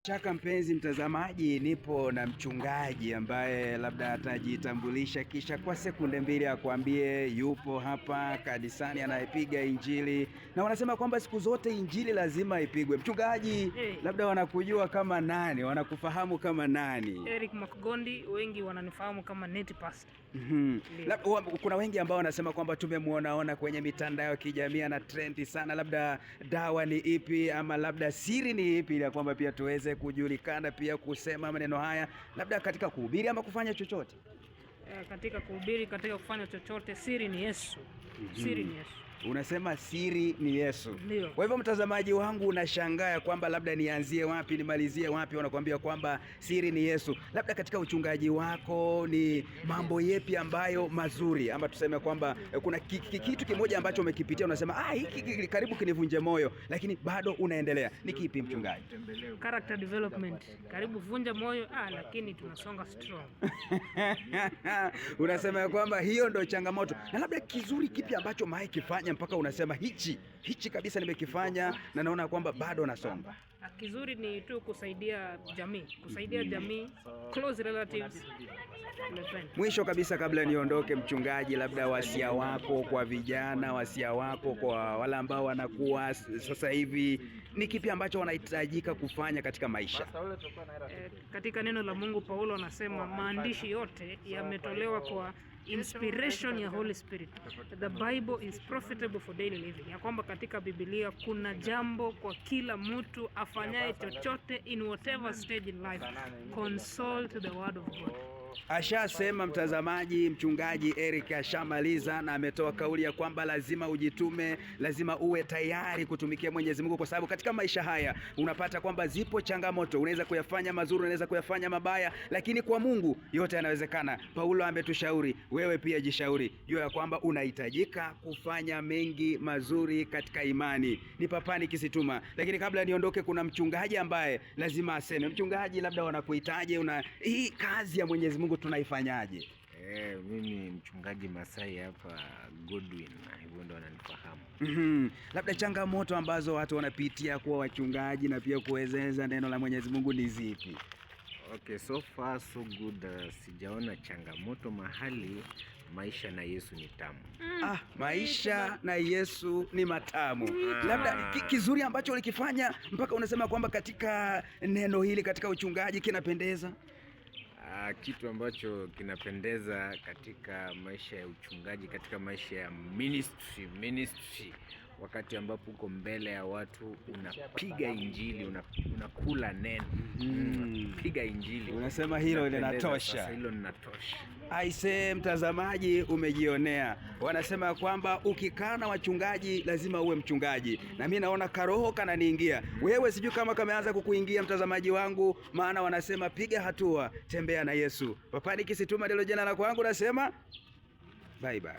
Shaka mpenzi mtazamaji, nipo na mchungaji ambaye labda atajitambulisha kisha kwa sekunde mbili akwambie yupo hapa kanisani anayepiga injili, na wanasema kwamba siku zote injili lazima ipigwe. Mchungaji, Hey. labda wanakujua kama nani, wanakufahamu kama nani? Eric Makgondi, wengi wananifahamu kama Net Pastor. Ndio. Kuna wengi ambao wanasema kwamba tumemuonaona kwenye mitandao ya kijamii ana trendi sana, labda dawa ni ipi ama labda siri ni ipi ya kwamba pia tuweze kujulikana pia kusema maneno haya labda katika kuhubiri ama kufanya chochote? Katika kuhubiri, katika kufanya chochote, siri ni Yesu. Siri ni Yesu. Unasema siri ni Yesu. Ndio. Kwa hivyo mtazamaji wangu unashangaa ya kwamba labda nianzie wapi nimalizie wapi, wanakuambia kwamba siri ni Yesu. Labda katika uchungaji wako ni mambo yepi ambayo mazuri, ama tuseme kwamba kuna kitu kimoja ambacho umekipitia unasema hiki karibu kinivunje moyo, lakini bado unaendelea. Ni kipi mchungaji? Character development. Karibu vunja moyo, lakini tunasonga strong. Unasema ya kwamba hiyo ndio changamoto. Na labda kizuri kipi ambacho umewahi kifanya mpaka unasema hichi kabisa nimekifanya na naona kwamba bado nasonga? Kizuri ni tu kusaidia jamii, kusaidia jamii, close relatives, my. Mwisho kabisa kabla niondoke, mchungaji, labda wasia wako kwa vijana, wasia wako kwa wale ambao wanakuwa sasa hivi, ni kipi ambacho wanahitajika kufanya katika maisha? Katika neno la Mungu Paulo anasema maandishi yote yametolewa kwa inspiration ya Holy Spirit. The Bible is profitable for daily living. Ya kwamba katika Biblia kuna jambo kwa kila mtu afanyaye chochote in whatever stage in life. Consult the word of God. Ashasema mtazamaji, mchungaji Eric ashamaliza na ametoa kauli ya kwamba lazima ujitume, lazima uwe tayari kutumikia Mwenyezi Mungu, kwa sababu katika maisha haya unapata kwamba zipo changamoto, unaweza kuyafanya mazuri, unaweza kuyafanya mabaya, lakini kwa Mungu yote yanawezekana. Paulo ametushauri, wewe pia jishauri, jua ya kwamba unahitajika kufanya mengi mazuri katika imani. Ni Papani Kisituma. Lakini kabla niondoke, kuna mchungaji ambaye lazima aseme. Mchungaji, labda wanakuhitaji, una hii kazi ya Mwenyezi Mungu tunaifanyaje? Mimi mchungaji Masai hapa Godwin, hivyo ndo wananifahamu. Labda changamoto ambazo watu wanapitia kuwa wachungaji na pia kuwezeza neno la Mwenyezi Mungu ni zipi? Okay, so far so good. Sijaona changamoto mahali. Maisha na Yesu ni tamu. Maisha na Yesu ni matamu. Labda kizuri ambacho ulikifanya mpaka unasema kwamba katika neno hili, katika uchungaji kinapendeza? Kitu ambacho kinapendeza katika maisha ya uchungaji, katika maisha ya ministry, wakati ambapo uko mbele ya watu unapiga injili, unakula neno. Unapiga injili. Unasema hilo linatosha. Sasa hilo linatosha. Aise, mtazamaji, umejionea. Wanasema kwamba ukikaa na wachungaji lazima uwe mchungaji, na mimi naona karoho kananiingia. Wewe sijui kama kameanza kukuingia mtazamaji wangu, maana wanasema piga hatua, tembea na Yesu. Papani Kisituma ndilo jina la kwangu, nasema bye bye.